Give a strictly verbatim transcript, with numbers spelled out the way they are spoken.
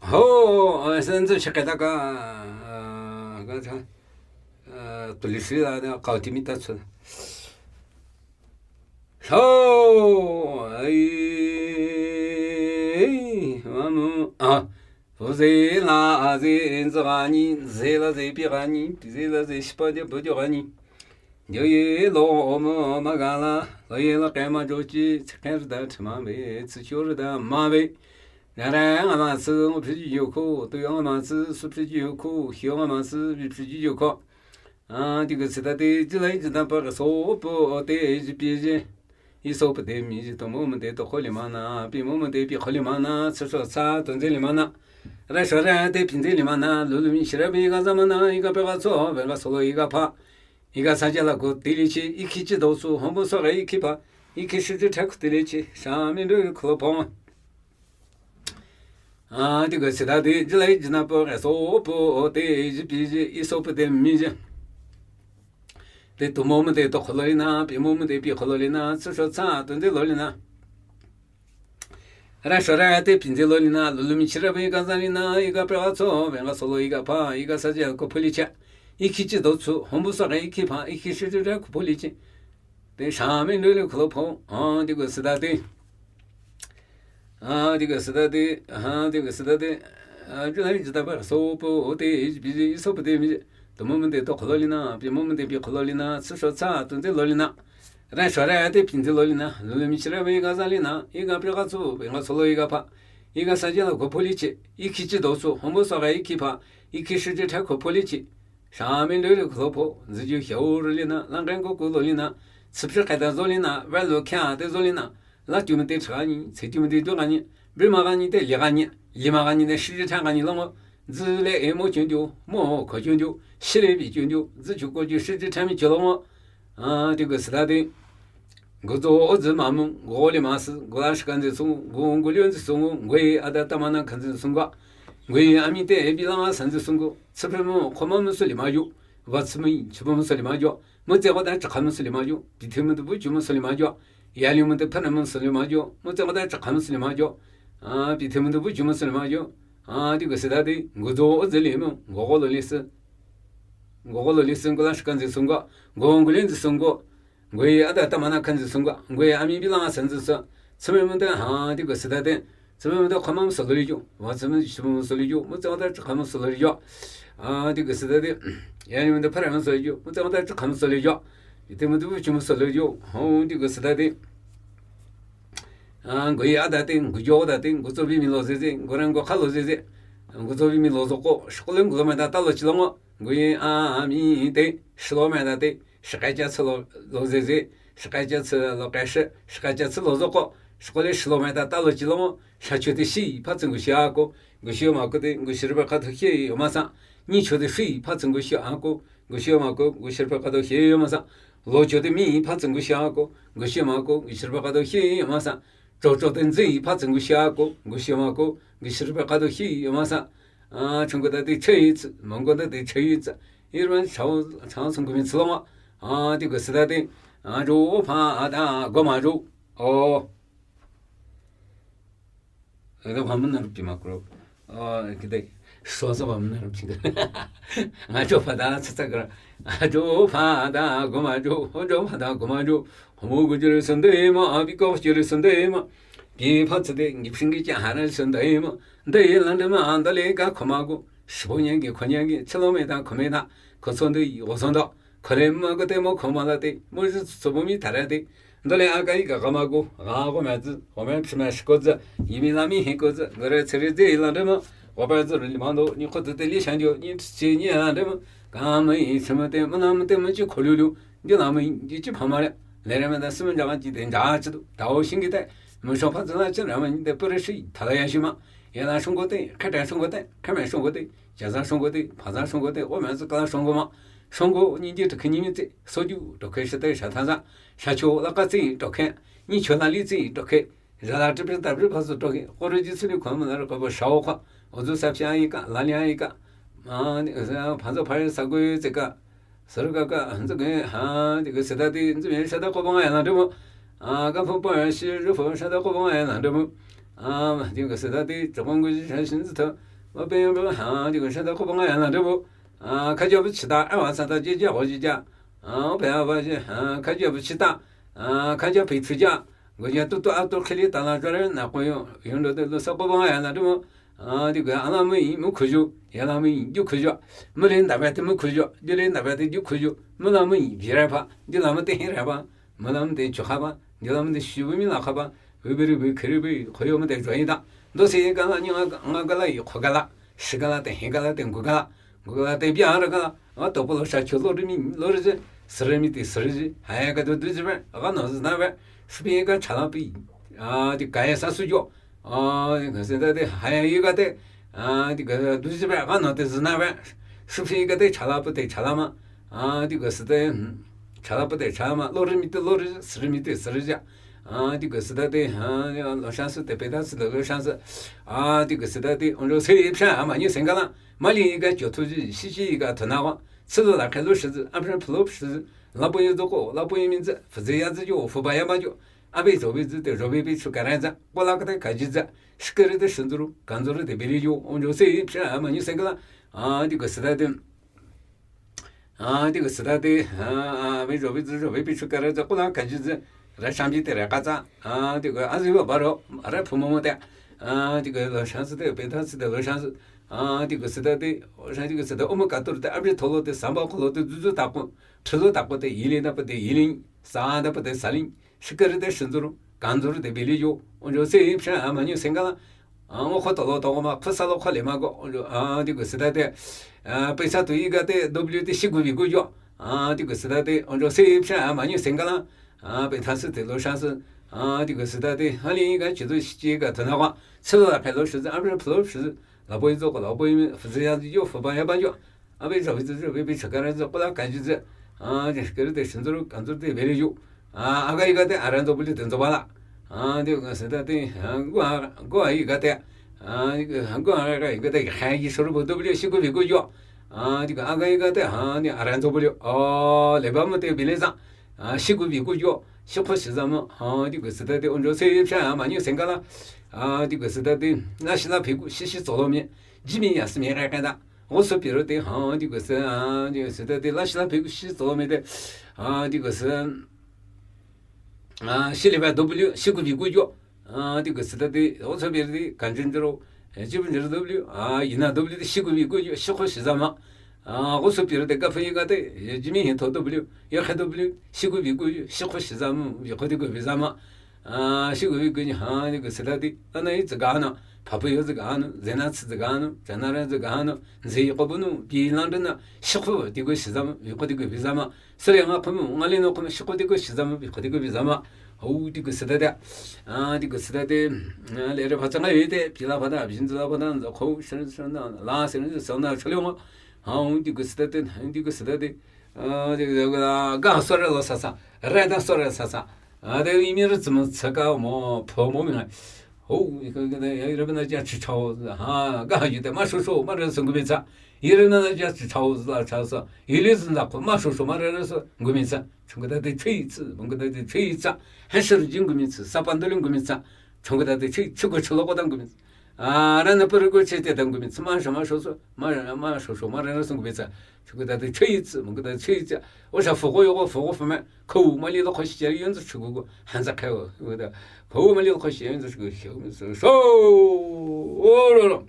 Ho, a, sen zu chaketa ka, a, ka cha, a, tuli shi la, da, kau ti mi ta chu. Ho, ai, ma mu, a, fu ze la, a ze, en zu ga ni, ze la ze pi ga ni, pi ze la ze shi pa de bu de ga ni. Yo ye lo o mo ma ga la, lo ye lo ke ma jo chi, chi ke da chi ma be, chi cho da ma be. Nara nga ma si, ngo pi ji yo ko, tu yo nga ma si, su pi ji yo ko, hyo nga ma si, bi pi ji yo ko. A, ti ge si da de, ji lai ji da pa ge so, po, o, te, ji, pi, ji. I so, po, de, mi, ji, to, mo, mo, de, to, ko, li, ma, na, pi, mo, mo, de, pi, ko, li, ma, na, ci, so, sa, to, nze, li, ma, na. Ra, so, ra, de, pi, nze, li, ma, na, lu, lu, mi, shi, ra, bi, ga, za, ma, na, i, ga, pe, ga, so, be, ga, so, lo, i, ga, pa. I, ga, sa, ja, la, ko, ti, li, chi, i, ki, ji, do, su, hon, bo, so, ga, i, ki, pa. I, ki, shi, ji, ta, ko, ti, li, chi, sha, mi, ru, ko, lo, po. A, ti ge si da de, ji lai ji na po, ga so po, o te, ji pi ji, i so po de mi ji. De tu mo mo de to ko lo li na, pi mo mo de pi ko lo li na, ci so ca, to nze lo li na. Ra so ra te pi nze lo li na, lu lu mi chi ra be ga za li na, i ga pe ga so, be ga so lo i ga pa, i ga sa ji ko po li cha. I ki ji do cu, hon bu sa ga i ki pa, i ki shi ji ra ko po li chi. De sha mi lu lu ko lo po, a, ti ge si da de. A, ti ge si da de, a, ti ge si da de. A, ju la ji da ba so po, o te, ji pi ji, i so po de mi ji. To mo mo de to ko lo li na, pi mo mo de pi ko lo li na, ci so ca, to nze lo li na. Ra so ra te pi nze lo li na, lu lu mi chi ra be ga za li na, i ga pe ga cu, be ga so lo i ga pa. I ga sa ji la ko po li chi, i ki ji do cu, hon bu sa ga i ki pa, i ki shi ji ta ko po li chi. Sha mi lu lu ko lo po, zi ju hyo ru li na, lang gan ko ko lo li na, ci pi ka da zo li na, wa lo kya de zo li na, la ju mi de cha ni, ci ju mi de do ga ni, bi ma ga ni de li ga ni, li ma ga ni de shi ji ta ga ni lo ngo, zi le e mo ju ju, mo ko ju ju, shi le bi ju ju, zi ju ko ju shi ji ta mi ju lo ngo. A, ti ge si da de. Gu zo o zi ma mu, gu li ma si, gu la shi kan zi sung, gu gu liu zi sung, gu a da ta ma na kan zi sung ga. Gu a mi te e bi la ma san zi sung gu. Ci pe mu, ko ma mu su li ma ju. Wa ci mu, ci pe mu su li ma ju. Mu ze wa da cha ka mu su li ma ju. Bi te mu de bu ju mu su li ma ju. Ya li mu de pa na mu su li ma ju. Mu ze wa da cha ka mu su li ma ju. A, bi te mu de bu ju mu su li ma ju. A, ti ge si da de. Gu zo o zi li mu, gu gu lo li si. Gu gu lo li si, gu la shi kan zi sung ga. Gu gu liu zi sung gu. Ngui a da ta ma na kan zi sung ga, ngui a mi bi la san zi sa. Ci me mo de ha, ti ge si da de. Ci me mo de ka ma mo sa lo li ju. Wa ci me shi mo sa lo li ju. Mo za da ka mo sa lo li ju. A, ti ge si da de. Ya ni mo de pa ra mo sa lo li ju. Mo za da ka mo sa lo li ju. Yi te mo de bu ju mo sa lo li ju. Ha, ti ge si da de. A, ngui a da de, ngu jo da de, ngu zo bi mi lo ze ze, ngu ran ngu ka lo ze ze. Ngu zo bi mi lo zo ko, shi ko le ngu zo me da ta lo chi lo ngo. Ngui a mi de, shi lo me da de. Shi kai ja ci lo, lo ze ze, shi kai ja ci lo kai shi, shi kai ja ci lo zo ko, shi ko le shi lo me da ta lo chi lo mo, sha cho de shi, pa ci ngu shi a ko, ngu shi yo ma ko de, ngu shi ri pa ka to hie yo ma sa, ni cho de shi, pa ci ngu shi a ko, ngu shi yo ma ko, ngu shi ri pa ka to hie yo ma sa, lo cho de mi, pa ci ngu shi a ko, ngu shi yo ma ko, ngu shi ri pa ka to hie yo ma sa, cho cho de nzi, pa ci ngu shi a ko, ngu shi yo ma ko, ngu shi ri pa ka to hie yo ma sa, 啊，中国的地区一次，蒙古的地区一次，一般朝，朝中国民族嘛，啊，这个时代的，啊，就怕的，干嘛就，哦，那个我们那个比嘛，哦，给的，说是我们那个比的，俺就怕的是这个，俺就怕的，干嘛就，我就怕的，干嘛就，我们过去的生的嘛，啊，比过去的生的嘛，比怕吃的，你不是你讲还能生的嘛。 Ndale lande ma, ndale ka khoma ko, shibo nyangi, ko nyangi, chilo me ta, ko me ta, ko sonde, o sondo, ko le ma ko te mo, ko ma la te, mo ji so bo mi ta ra te. Ndale a ka i ka ka ma ko, ga ko ma zi, ko me phi ma shi ko zi, yi mi la mi he ko zi, ngare tsere zi lande ma, ko pa zi li ma do, ni ko te li shan jo, ni chi ni lande ma, ka ma i chi ma te, ma na ma te ma chi ko lu lu, 你那么一句怕嘛了，来人们的四面八方几点家去都，到新给带，没说怕这那这人们的不认识，他的也行嘛，也拿中国的，开展中国的，开展中国的，加上中国的，爬上中国的，我们是跟他中国嘛，中国你就只看你们这，说就都开始在沙滩上，沙丘那个自己都看，你去哪里自己都看， Zala tipi tapi pa su toki, kore ji suli kwa mna ko bo shao kwa, ozu sa pia i ka, la lia i ka. Ma, ni, sa, pa zo pa sa gu zi ka. Sa ru ka ka, nzu ge, ha, ti ge sa da ti, nzu me sa da ko bang ya na de mo. A, ka fu pa shi, ru fu sa da ko bang ya na de mo. ཨ་དེ་གི་སི་ད་དེ་ཅོག་གོང་གི་ཞིང་ཆེན་ཚུ་ཐོ་མ་པེ་ཡང་པེ་ཧ་དེ་གི་ཧྲ་ད་ཁོ་པ་ང་ཡ་ན་འདྲ་བོ། ཨ་ཁ་ཇ་བུ་ཆི་ད་ཨ་བ་ས་ད་ཇེ་ཇ་ཧོ་ཇེ་ཇ། ཨ་པེ་ཨ་བ་ཞི་ཨ་ཁ་ཇ་བུ་ཆི་ད། ཨ་ཁ་ཇ་ཕི་ཆུ་ཇ། གོ་ཇ་ཏུ་ཏུ་ཨ་ཏུ་ཁི་ལི་ད་ལ་ཇོ་རེ་ན་ཁོ་ཡོ་ཡོ་འདྲ་དེ་ལོ་ས་ཁོ་པ་ང་ཡ་ན་འདྲ་བོ། ཨ་དེ་གི་ཨ་ལ་མི་ཡིན་མི་ཁུ་ཇོ། ཡ་ལ་མི་ཡིན་ཇུ་ཁུ་ཇོ། མི་ལེ་ན་བ་དེ་མི་ཁུ་ཇོ། ཇུ་ལེ་ན་བ་དེ་ཇུ་ཁུ་ཇོ། མི་ལ་མི་ཡིན་བི་ར་ཕ། ཇུ་ལ་མི་དེ་ཧི་ར་ཕ། མི་ལ་མི་དེ་ཆུ་ཁ་པ། ཇུ་ལ་མི་དེ་ཤུ་བུ་མི་ལ་ཁ་པ། བི་བི་རི་བི་ཁི་རི་བི་ཁོ་ཡོ་མི་དེ་ཇོ་ཡིན་ད། འདོ་སེ་ཡི་ག་ལ་ཉི་ང་ང་ག་ལ་ཡི་ཁོ་ག་ལ། ཤི་ག་ལ་དེ་ཧི་ག་ལ་དེ་གུ་ག་ལ། གུ་ག་ལ་དེ་བི་ཨ་ར་ག་ལ། ཨ་ཏོ་པོ་ལོ་ཤ་ཆུ་ལོ་རི་མི་ལོ་རི་ཟི། སི་རི་མི་དེ་སི་རི་ཟི། ཧ་ཡ་ག་དུ་དུ་ཟི་བེ། ག་ནོ་ཟི་ན་བེ། ཤུ་བི་ཡི་ག་ཆ་ལ་པི། ཨ་དེ་ག་ཡ་ས་སུ་ཇོ། ཨ་དེ་ག་སེ་ད་དེ་ཧ་ཡ་ཡི་ག་དེ། ཨ་དེ་ག་དུ་ཟི་བེ། ག་ནོ་དེ་ཟི་ན་བེ། ཤུ་བི་ཡི་ག་དེ་ཆ་ལ་པི་དེ་ཆ་ལ་མ། ཨ་དེ་ག་སེ་ད་ཆ་ལ་པི་དེ་ཆ་ལ་མ། ལོ་རི་མི་དེ་ལོ་རི་ཟི། སི་རི་མི་དེ་སི་རི་ཟི། ཨ་དེ་ག་སེ་ད་དེ་ཧ་ལོ་ཤ་སུ་དེ་པེ་ད་སུ་དེ་ལོ་ཤ་སུ། ཨ་དེ་ག་སེ་ད་དེ་འོ་ཇོ་སེ་ཡི་ཕྱ་ཨ་མ་ཉི་སེང་ག་ལ། མ་ལི་ཡི་ག་ཅོ་ཐུ་ཟི། ཤི་ཤི་ཡི་ག་ཐུ་ན་བ། ཚི་ལ་ལ་ཁེ་ལོ་ཤི་ཟི། ཨ་ཕྲ་ཕུ་ལོ་ཤི་ཟི། ལ་པོ་ཡི་ཛོ་ཀོ། ལ་པོ་ཡི་མིང་ཛི། ཕུ་ཛི་ཡ་ཛི་ཇོ། ཕུ་བ་ཡ་མ་ཇོ། ཨ་བི་ཛོ་བི་ཛི་དེ་ཇོ་བི་བི་ཆུ་ཀ་ར་ཛི། ཀོ་ལ་ཀ་དེ་ཀ་ཇི་ཛི། ཤི་ཀ་རི་དེ་ཤི་ཛི་རུ། ཀ་ཛི་རུ་དེ་བི་ལི་ཇོ། འོ་ཇོ་སེ་ཡི་ཕྱ་ཨ་མ་ཉི་སེང་ག་ལ། ཨ་དེ་ག་སེ་ད་དེ། ཨ་དེ་ག་སེ་ད་དེ། ཨ་བི་ཇོ་བི་ཛི་ཇོ་བི་བི་ཆུ་ཀ་ར་ཛི། ཀོ་ལ་ཀ་ཇི་ཛི། ར་ཤམ་ཇི་དེ་ར་ཀ་ཛ། ཨ་དེ་ག་ཨ་ཟི་བ་བ་རོ། ཨ་ར་ཕུ་མོ་མོ་དེ། ཨ་དེ་ག་ལོ་ཤ་སུ་དེ་པེ་ད་སུ་དེ་ལོ་ཤ་སུ། ཨ་དེ་ག་སེ་ད་དེ། ཨོ་ཤ་དེ་ག་སེ་ད་ཨོ་མོ་ཀ་ཏུ་རུ་དེ། ཨ་བི་ཐོ་ལོ་དེ་སམ་བ་ཁོ་ལོ་དེ་ཛུ་ཛུ་ད་ཀོ། ཁྲི་ལོ་ད་ཀོ་དེ་ཡི་ལི་ན་པ་དེ་ཡི་ལི། ས་ད་པ་དེ་ས་ལི། ཤི་ཀ་རི་དེ་ཤི་ཛི་རུ། ཀ་ཛི་རུ་དེ་བི་ལི་ཇོ། འོ་ཇོ་སེ་ཡི་ཕྱ་ཨ་མ་ཉི་སེང་ག་ལ། ཨ་ངོ་ཁོ་ཏོ་ལོ་ཏོ་གོ་མ། ཁོ་ས་ལོ་ཁོ་ལེ་མ་གོ། འོ་ཇོ་ཨ་དེ་ག་སེ་ད་དེ། ཨ་པེ་ས་ཏུ་ཡི་ག་དེ་དོབ་ལུ་དེ་ཤི་གུ་བི་གུ་ཇོ། ཨ་དེ་ག་སེ་ད་དེ། འོ་ཇོ་སེ་ཡི་ཕྱ་ཨ་མ་ཉི་སེང་ག་ལ། ཨ་པེ་ཐ་སུ་དེ་ལོ་ཤ་སུ། ཨ་དེ་ག་སེ་ད་དེ། ཧ་ལི་ཡི་ག་ཅི་ཏུ་ཤི་ཅི་ག་ཐུ་ན་བ། ཚི་ལ་ལ་ཁེ་ལོ་ཤི་ཛི། ཨ་ཕྲ་ཕུ་ལོ་ཤི་ཛི། ལ་པོ་ཡི་ཛོ་ཀོ། ལ་པོ་ཡི་མིང་ཕུ་ཛི་ཡ་ཛི་ཇོ། ཕུ་བ་ཡ་བ་ཇོ། ཨ་བི་ཇོ་བི་ཛི་ཇོ་བི་བི་ཆུ་ཀ་ར་ཛི། ཀོ་ལ་ཀ་ཇི་ཛི། ཨ་ཤི་ཀ་རི་དེ་ཤི་ཛི་རུ། ཀ་ཛི་རུ་དེ་བི་ལི་ཇོ། ཨ་ཨ་ག་ཡི་ག་དེ་ཨ་ར་ཛོ་བི་ལི་དེ་ཛོ་བ་ལ། ཨ་དེ་ག་སེ་ད་དེ། ཨ་གོ་ཨ་གོ་ཨ་ཡི་ག་དེ། ཨ་གོ་ཨ་ར་ཡི་ག་དེ་ཧ་ཡི་ཤོ་རུ་བུ་དོབ་ལུ་ཤི་གུ་བི་གུ་ཇོ། ཨ་དེ་ག་ཨ་ག་ཡི་ག་དེ་ཧ་ནི་ཨ་ར་ཛོ་བི་ལུ། ཨ་ལེ་བ་མོ་དེ་བི་ལི་ཛ། ཨ་ཤི་གུ་བི་གུ་ཇོ། ཤི་ཁོ་ཤི་ཛ་མོ། ཨ་དེ་ག་སེ་ད་དེ། འོ་ཇོ་སེ་ཡི་ཕྱ་ཨ་མ་ཉི་སེང་ག་ལ། ཨ་དེ་ག་སེ་ད་དེ། ལ་ཤི་ལ་ཕི་གུ་ཤི་ཤི་ཙོ་ལོ་མི། ཇི་མི་ཡ་སི་མི་ར་ཀ་ད། འོ་སོ་པི་རུ་དེ། ཨ་དེ་ག་སེ། ཨ་དེ་ག་སེ་ད་དེ། ལ་ཤི་ལ་ཕི་གུ་ཤི་ཙོ་ལོ་མི་དེ། ཨ་དེ་ག་སེ། ཨ་ཤི་ལི་བ་དོབ་ལུ་ཤི་གུ་བི་གུ་ཇོ། ཨ་དེ་ག་སེ་ད་དེ། འོ་སོ་པི་རུ་དེ་ཀ་ཇི་ཛི་རུ། ཨ་ཅི་བུ་ཛི་རུ་དོབ་ལུ། ཨ་ཡི་ན་དོབ་ལུ་དེ་ཤི་གུ་བི་གུ་ཇོ། ཤི་ཁོ་ཤི་ཛ་མ། ཨ་འོ་སོ་པི་རུ་དེ་ཀ་ཕུ་ཡི་ག་དེ། ཇི་མི་ཧི་ཐོ་དོབ་ལུ། ཡ་ཁེ་དོབ་ལུ་ཤི་གུ་བི་གུ་ཇོ། ཤི་ཁོ་ཤི་ཛ་མོ། བི་ཁོ་དེ་གུ་བི་ཛ་མ། ཨ་ཤི་གུ་བི་གུ་ཉི། ཨ་དེ་ག་སེ་ད་དེ། ཨ་ན་ཡི་ཙི་ག་ནོ། ཕ་ཕུ་ཡོ་ཙི་ག་ནོ། ཛེ་ན་ཚི་ཙི་ག་ནོ། ཛེ་ན་ར་ཙི་ག་ནོ། ཛེ་ཡི་ཀོ་བུ་ནོ། བི་ལང་ཏི་ནོ། ཤི་ཁོ་དེ་གུ་ཤི་ཛ་མོ། བི་ཁོ་དེ་གུ་བི་ཛ་མོ། སི་ལེ་ང་ཁོ་མོ། ང་ལེ་ནོ་ཁོ་མོ། ཤི་ཁོ་དེ་གུ་ཤི་ཛ་མོ། བི་ཁོ་དེ་གུ་བི་ཛ་མོ། ཨོ་དེ་ག་སེ་ད་དེ། ཨ་དེ་ག་སེ་ད་དེ། ཨ་ལེ་རེ་ཕ་ཚ་ང་ཡོད་དེ། བི་ལ་ཕ་ད་བི་ཛི་ལ་ཕ་ད་ཛ་ཁོ་ཤི་ར་ཤི་ར་ན་ལ་སེ་ར་ཟེ་ན་ཆ་ལེ་ང་། ཨོ་དེ་ག་སེ་ད་དེ། དེ་ག་སེ་ད་དེ། ཨ་དེ་ག་ག་སོ་ར་ལོ་ས་ས། ར་ད་སོ་ར་ས་ས། ཨ་དེ་ཡི་མི་ར་ཙི་མོ་ཚ་ཀ་མོ་ཕོ་མོ་མི་ང་། ཧོ། ཡི་རབས་ན་ཅ་ཆི་ཆའོ། ཧ་ག་ཡི་དེ་མ་ཤོ་ཤོ་མ་རེ་སོ་གུ་མི་ཚ། ཡི་རབས་ན་ཅ་ཆི་ཆའོ་ཟ་ཆ་ས། ཡི་ལི་ཟི་ན་ཁོ་མ་ཤོ་ཤོ་མ་རེ་རེ་སོ་གུ་མི་ཚ། ཆུང་ཀུ་ད་དེ་ཆི་ཡི་ཚི། མོ་ཀུ་ད་དེ་ཆི་ཡི་ཚ། ཧན་ཤི་རི་ཇིན་གུ་མི་ཚ། ས་པ་འདི་ལིན་གུ་མི་ཚ། ཆུང་ཀུ་ད་དེ་ཆི་ཆི་གུ་ཆི་ལོ་གོ་དང་གུ་མི་ཚ། ཨ་ར་ན་པ་རི་གུ་ཆི་དེ་དང་གུ་མི་ཚ། མ་ཤོ་མ་ཤོ་སོ་མ་རེ་མ་ཤོ་ཤོ་མ་རེ་རེ་སོ་གུ་མི་ཚ། ཆུང་ཀུ་ད་དེ་ཆི་ཡི་ཚི། མོ་ཀུ་ད་དེ་ཆི་ཡི་ཚ། འོ་ཤ་ཕོ་གོ་ཡོ་གོ་ཕོ་གོ་ཕོ་མེ། ཁོ་མ་ལི་ལོ་ཁོ་ཤི་ཡོན་ཙི་ཆུ་གུ་གུ་ཧན་ཙ་ཁེ་བོ། ཁོ་མ་ལི་ལོ་ཁོ་ཤི་ཡོན་ཙི་ཆུ་གུ་ཤི་གུ་ཤོ། འོ་རོ་རོ།